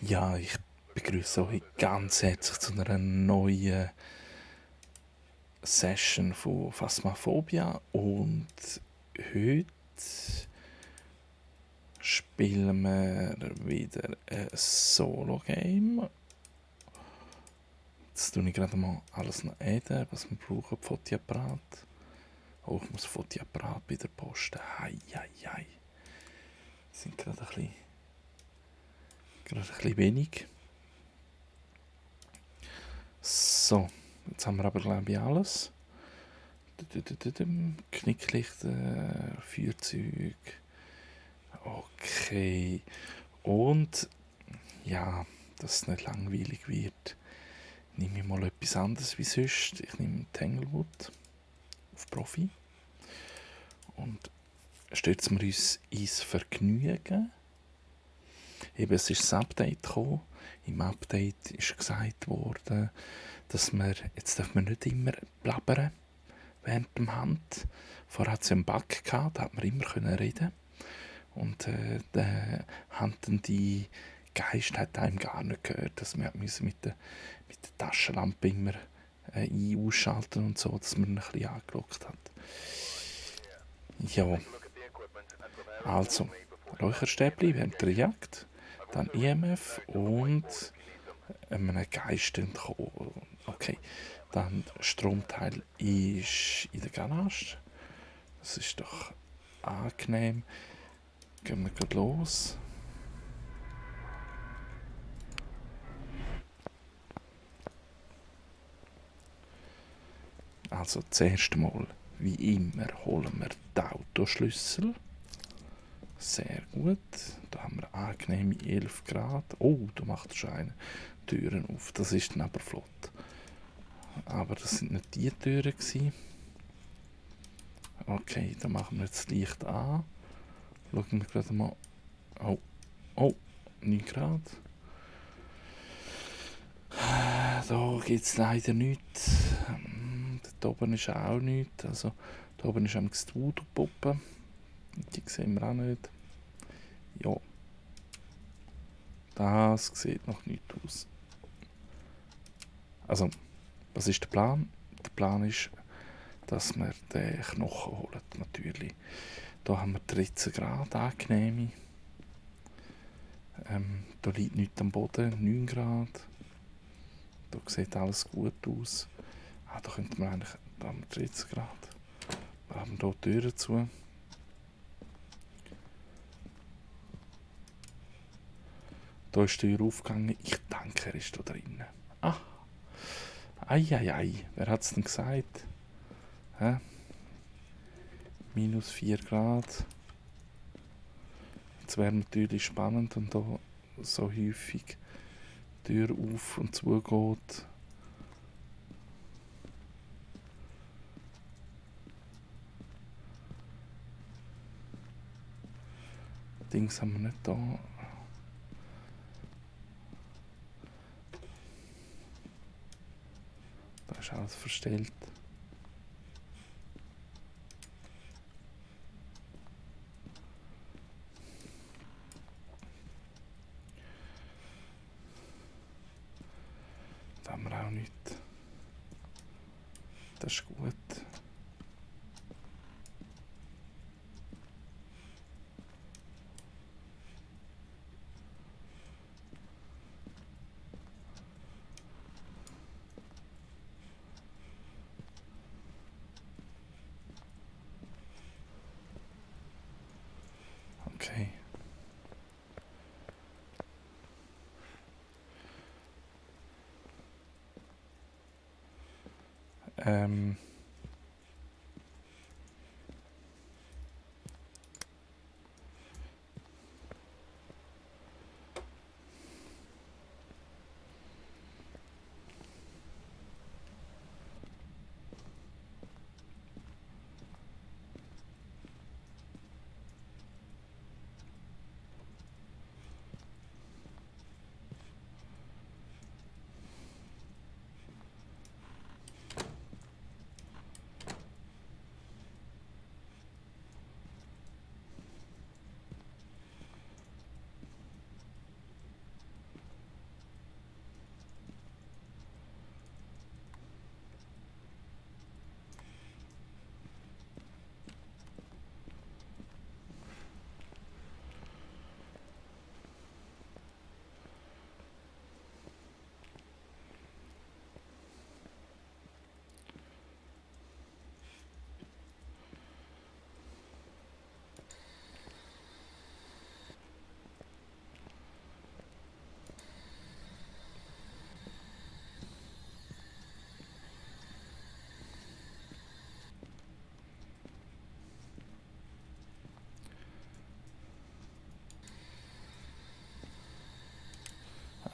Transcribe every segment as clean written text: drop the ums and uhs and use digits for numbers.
Ja, ich begrüße euch ganz herzlich zu einer neuen Session von Phasmophobia und heute spielen wir wieder ein Solo-Game. Jetzt tue ich gerade mal alles noch ändern, was wir brauchen. Fotoapparat. Oh, ich muss Fotoapparat bei der Post. Hei, hei, hei. Sind gerade ein bisschen wenig. So, jetzt haben wir aber glaube ich alles. Knicklichter, Feuerzeug. Okay. Und ja, dass es nicht langweilig wird, nehme ich mal etwas anderes wie sonst. Ich nehme Tanglewood auf Profi und stürzen wir uns ins Vergnügen. Eben, es ist das Update gekommen. Im Update ist gesagt worden, dass wir, jetzt darf man nicht immer blabbern während dem Hand. Vorher hat es einen Bug gehabt, da hat man immer reden. Und der handelnde Geist hat einem gar nicht gehört. Dass wir mit der Taschenlampe immer ausschalten und so, dass man ihn ein bisschen angelockt hat. Ja, also Räucherstäbchen während der Jagd, dann EMF und einem Geist entkommen. Okay, dann Stromteil ist in der Garage. Das ist doch angenehm. Gehen wir gleich los. Also zuerst mal, wie immer, holen wir den Autoschlüssel. Sehr gut. Da haben wir angenehme 11 Grad. Oh, da macht er schon eine Türen auf. Das ist dann aber flott. Aber das sind nicht die Türen gewesen. Okay, dann machen wir jetzt das Licht an. Schauen wir gerade mal. Oh, oh, 9 Grad. Da gibt es leider nichts. Da oben ist auch nichts. Also, da oben ist die Voodoo-Puppe. Die sehen wir auch nicht. Ja, das sieht noch nicht aus. Also, was ist der Plan? Der Plan ist, dass wir den Knochen holen, natürlich. Da haben wir 13 Grad, angenehme. Da liegt nichts am Boden, 9 Grad. Da sieht alles gut aus. Da könnte man eigentlich, da haben wir 13 Grad. Wir haben hier die Türen zu. Da ist die Tür aufgegangen. Ich denke, er ist da drinnen. Ah, ei. Wer hat es denn gesagt? Hä? Minus 4 Grad. Es wäre natürlich spannend, wenn da so häufig die Tür auf und zu geht. Dings haben wir nicht da. Da ist alles verstellt. Da haben wir auch nicht. Das ist gut. Okay. Ähm.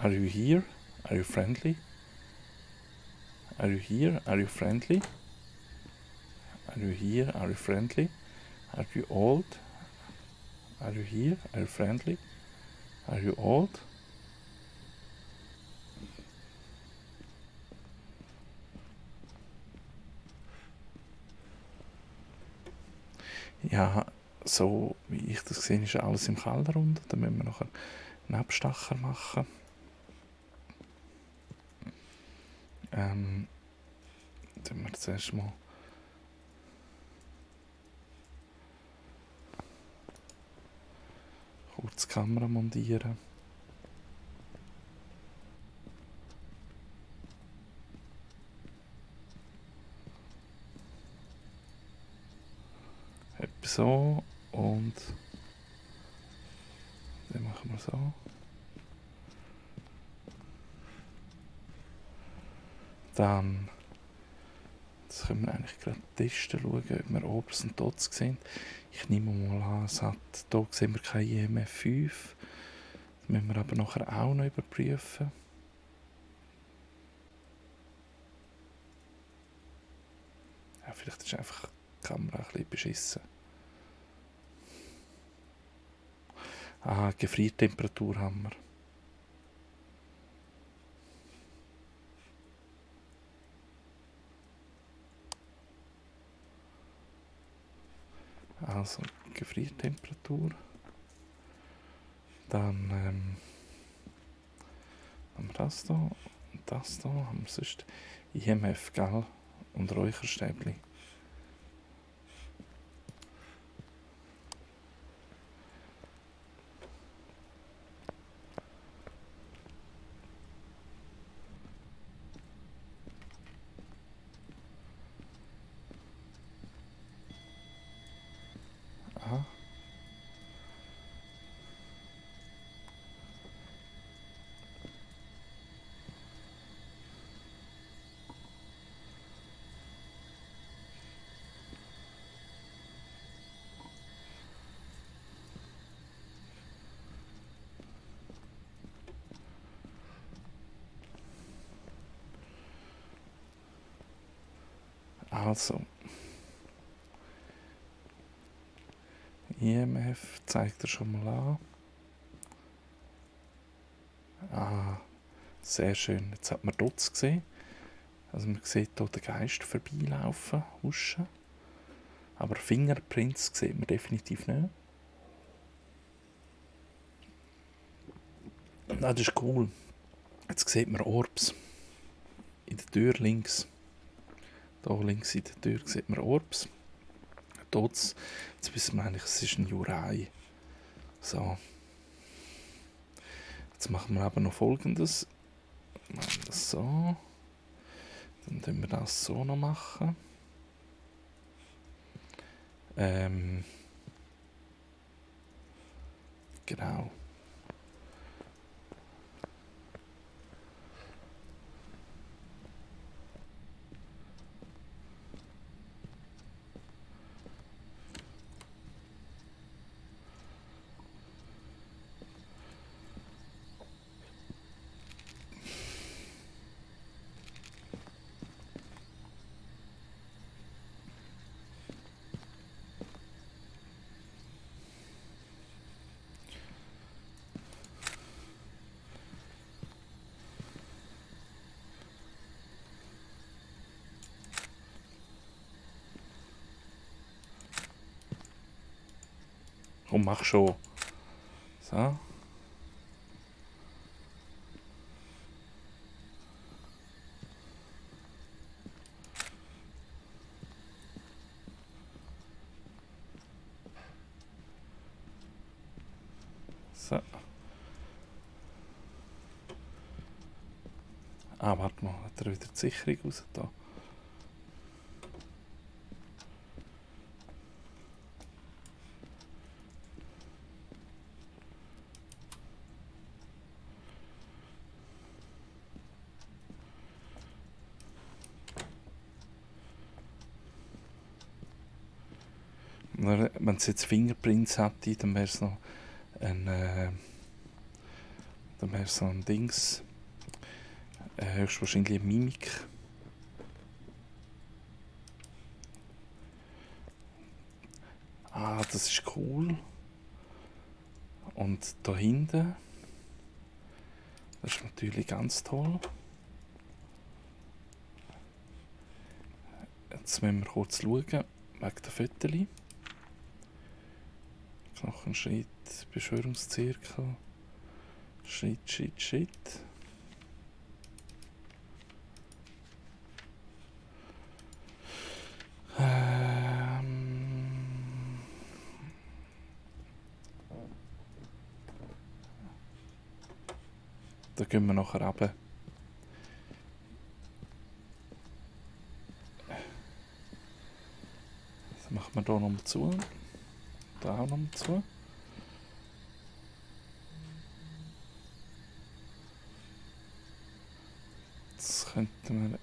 Are you here? Are you friendly? Are you here? Are you friendly? Are you here? Are you friendly? Are you old? Are you here? Are you friendly? Are you old? Ja, so wie ich das sehe, ist alles im Keller unten. Da müssen wir nachher einen Abstecher machen. Dann wir zuerst mal kurz die Kamera montieren. Etwa so und dann machen wir so. Dann jetzt können wir eigentlich gerade testen, schauen, ob wir Obers und Dots sehen. Ich nehme mal an, hier sehen wir kein IMF5. Das müssen wir aber nachher auch noch überprüfen. Ja, vielleicht ist einfach die Kamera ein bisschen beschissen. Gefriertemperatur haben wir. Also Gefriertemperatur. Dann haben wir das hier und das hier. Haben wir sonst IMF, gell? Und Räucherstäbli. Aha. Also, IMF zeigt er schon mal an. Sehr schön. Jetzt hat man Dots gesehen. Also man sieht hier den Geist vorbeilaufen, huschen. Aber Fingerprints sieht man definitiv nicht. Das ist cool. Jetzt sieht man Orbs. In der Tür links. Hier links in der Tür sieht man Orbs. Dots. Jetzt wissen wir eigentlich, es ist ein Jurei. So. Jetzt machen wir aber noch Folgendes. Wir machen das so. Dann können wir das so noch machen. Genau. Und mach schon. So. So. Warte mal, hat er wieder die Sicherung raus da? Wenn es jetzt Fingerprints hätte, dann wäre es noch ein Dann wäre so ein Dings. Höchstwahrscheinlich eine Mimik. Ah, das ist cool. Und da hinten, das ist natürlich ganz toll. Jetzt müssen wir kurz schauen, wegen der Fotos. Knochenschritt, Beschwörungszirkel, Schritt. Da gehen wir nachher runter. Das machen wir hier nochmal zu. Da auch nochmal zu. Jetzt könnten wir...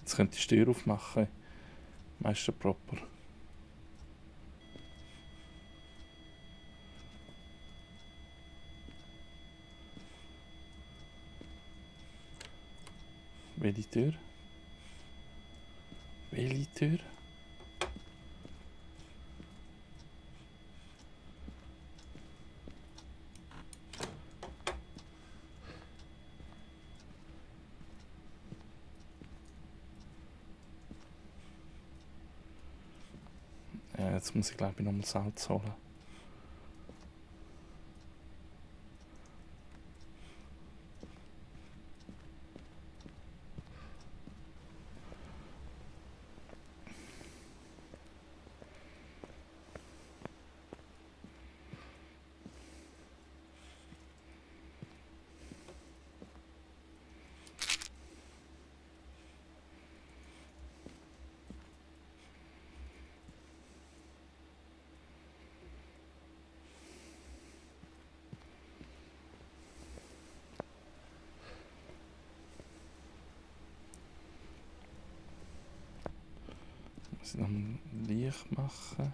Jetzt könnte ich die Tür aufmachen. Meister proper. Welche Tür? Welche Tür? Jetzt muss ich glaube ich nochmal Salz holen. Muss ich noch ein Licht machen?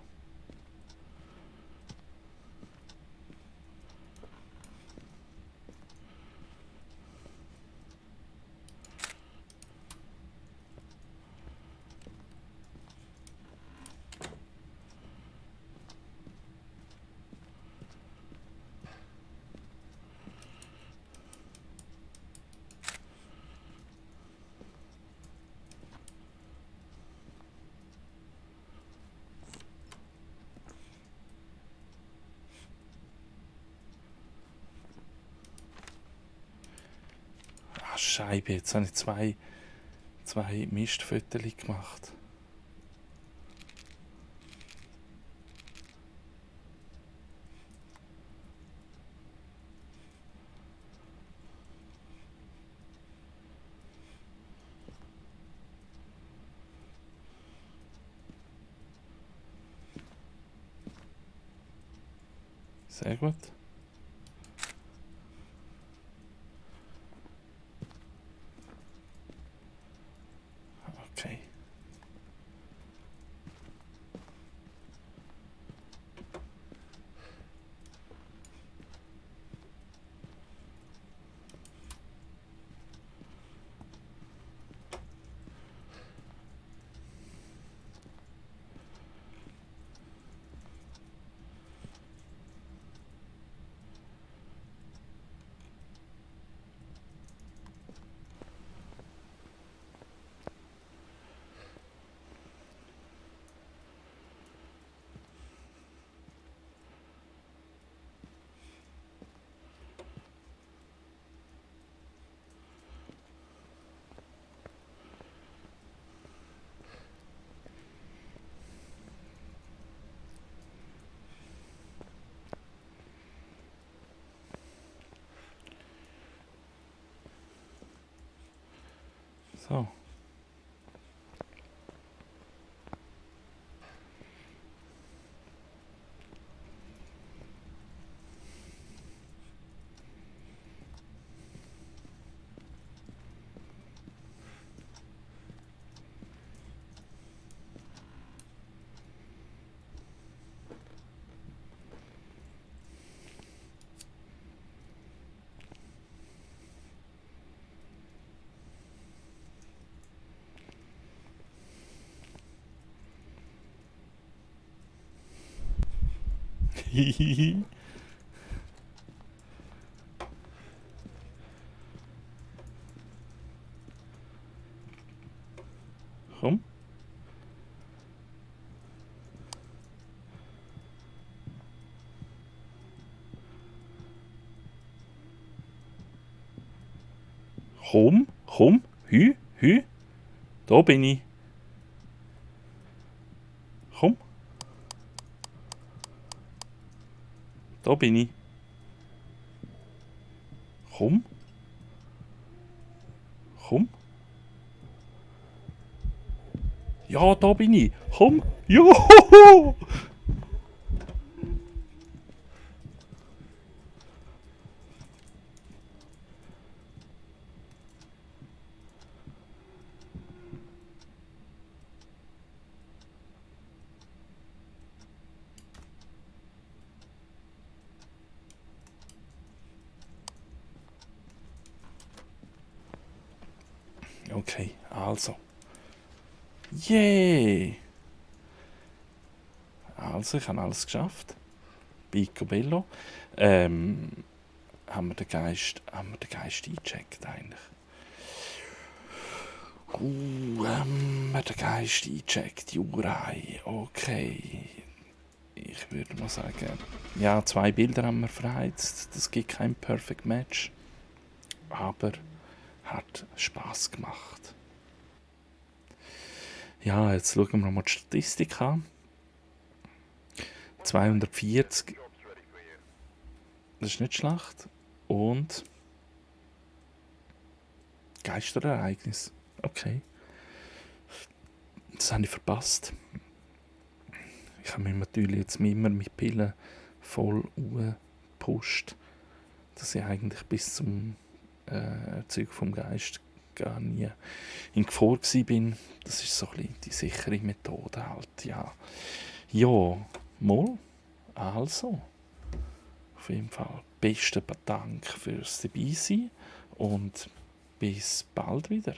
Ah, Scheibe, jetzt habe ich zwei Mistfotos gemacht. Sehr gut. Okay. So. Komm. Komm, komm. Hü, hü. Da bin ich. Komm. Da bin ich. Komm. Komm. Ja, da bin ich. Komm. Johoho! Okay, also. Yay! Also, ich habe alles geschafft. Picobello. Ähm, haben wir den Geist eingecheckt eigentlich? Haben wir den Geist eingecheckt? Jurei, okay. Ich würde mal sagen, ja, 2 Bilder haben wir verheizt. Das gibt kein Perfect Match. Aber hat Spaß gemacht. Ja, jetzt schauen wir mal die Statistik an. 240, das ist nicht schlecht. Und Geisterereignis. Okay, das habe ich verpasst. Ich habe mich natürlich jetzt immer mit Pillen voll gepusht, dass ich eigentlich bis zum Zeug vom Geist gar nie in Gefahr bin. Das ist so ein bisschen die sichere Methode halt, ja. Ja, mal, also, auf jeden Fall besten Dank fürs Dabeisein und bis bald wieder.